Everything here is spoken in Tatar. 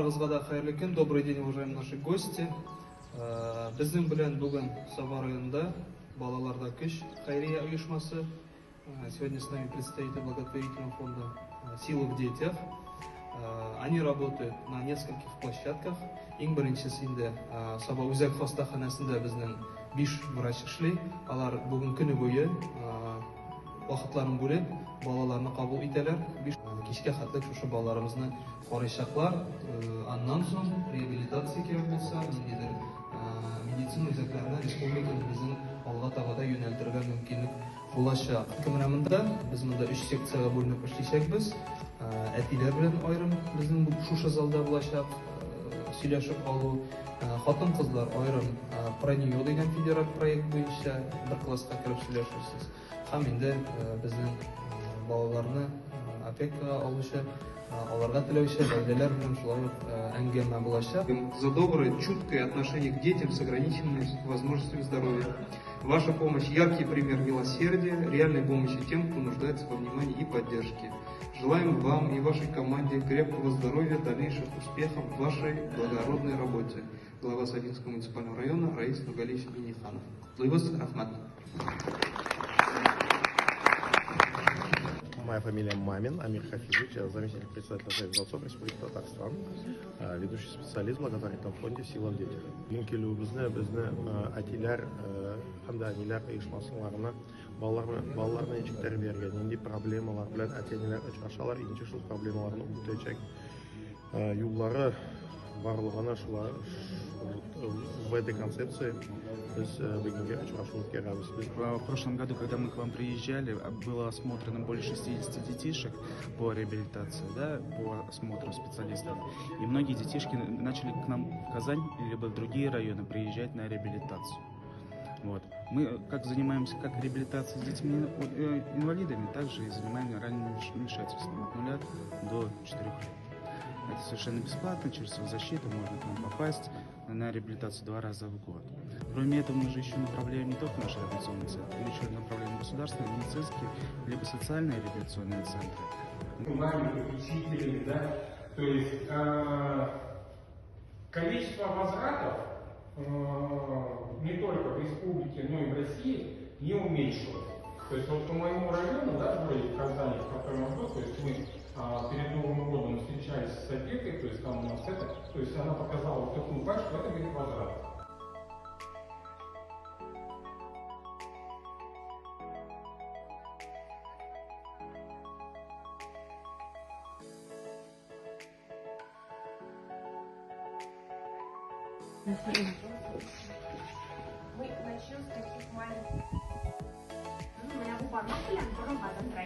Барыгызга да хәерле көн, добрый день, уважаемые наши гости. Безнең белән бүген Саба районында Балаларда көч хәйрия оешмасы. Сегодня с нами представитель благотворительного фонда Сила в детях. Они работают на нескольких площадках. Иң беренчесе инде Саба үзәк хастаханәсендә безнең 5 врач эшли. Алар бүген көне буе вакытларын бүлеп, балаларны кабул итәләр. Биш кичкә хәтле шушы балаларыбызны карыйчаклар. Аннан соң реабилитация кирәк булса, ниндидер медицина үзәкләренә республиканы безнең алга таба да юнәлтергә мөмкинлек булачак. Менә монда без монда өч секциягә бүленеп эшләячәкбез. Әтиләр белән аерым безнең шушы залда булачак сөйләшеп алу. Хатын-кызлар аерым Про нее дигән федераль проект буенча бер класска кереп сөйләшерсез. Һәм инде безнең балаларны опекага алучы, аларга теләүче гаиләләр белән шулай ук әңгәмә булачак. За доброе, чуткое отношение к детям с ограниченными возможностями здоровья. Ваша помощь – яркий пример милосердия, реальной помощи тем, кто нуждается во внимании и поддержке. Желаем вам и вашей команде крепкого здоровья, дальнейших успехов в вашей благородной работе. Глава Сабинского муниципального района Раис Нургалиевич Миниханов. Котлыйбыз, рәхмәт. Моя фамилия Мамин, Амир Хафизович, я заместитель председателя Совета отцов Республики Татарстан, ведущий специалист в благотворительном фонде «Сила в детях». Бүген килүебезне безне әтиләр һәм дә әниләр оешмасыларына балалар балаларны ничек тәрбияләргә, нинди проблемалар белән әти-әниләр очрашалар, ничек шул проблемаларны үтәчәк юллары барлыгына шулар в этой концепции без бүгенге очрашу үткәрәбез. В прошлом году, когда мы к вам приезжали, было осмотрено более 60 детишек по реабилитации, да, по осмотру специалистов. И многие детишки начали к нам в Казань либо в другие районы приезжать на реабилитацию. Вот. Мы как занимаемся как реабилитацией с детьми инвалидами, так же и занимаемся ранним вмешательством от 0 до 4 лет. Это совершенно бесплатно, через соцзащиту можно к нам попасть на реабилитацию 2 раза в год. Кроме этого, мы же еще направляем не только наши реабилитационные центры, мы еще направляем государственные, медицинские, либо социальные реабилитационные центры. Нами, попечителями, да, то есть количество возвратов не только в республике, но и в России не уменьшилось. То есть вот по моему району, да, в городе Казани, в котором я был, то есть мы перед Новым годом встречались с опекой, то есть там у нас это, то есть она показала вот такую пачку, это, говорит, возврат. Мы начнем с таких маленьких. Менә бу бармак белән борынга тондыра.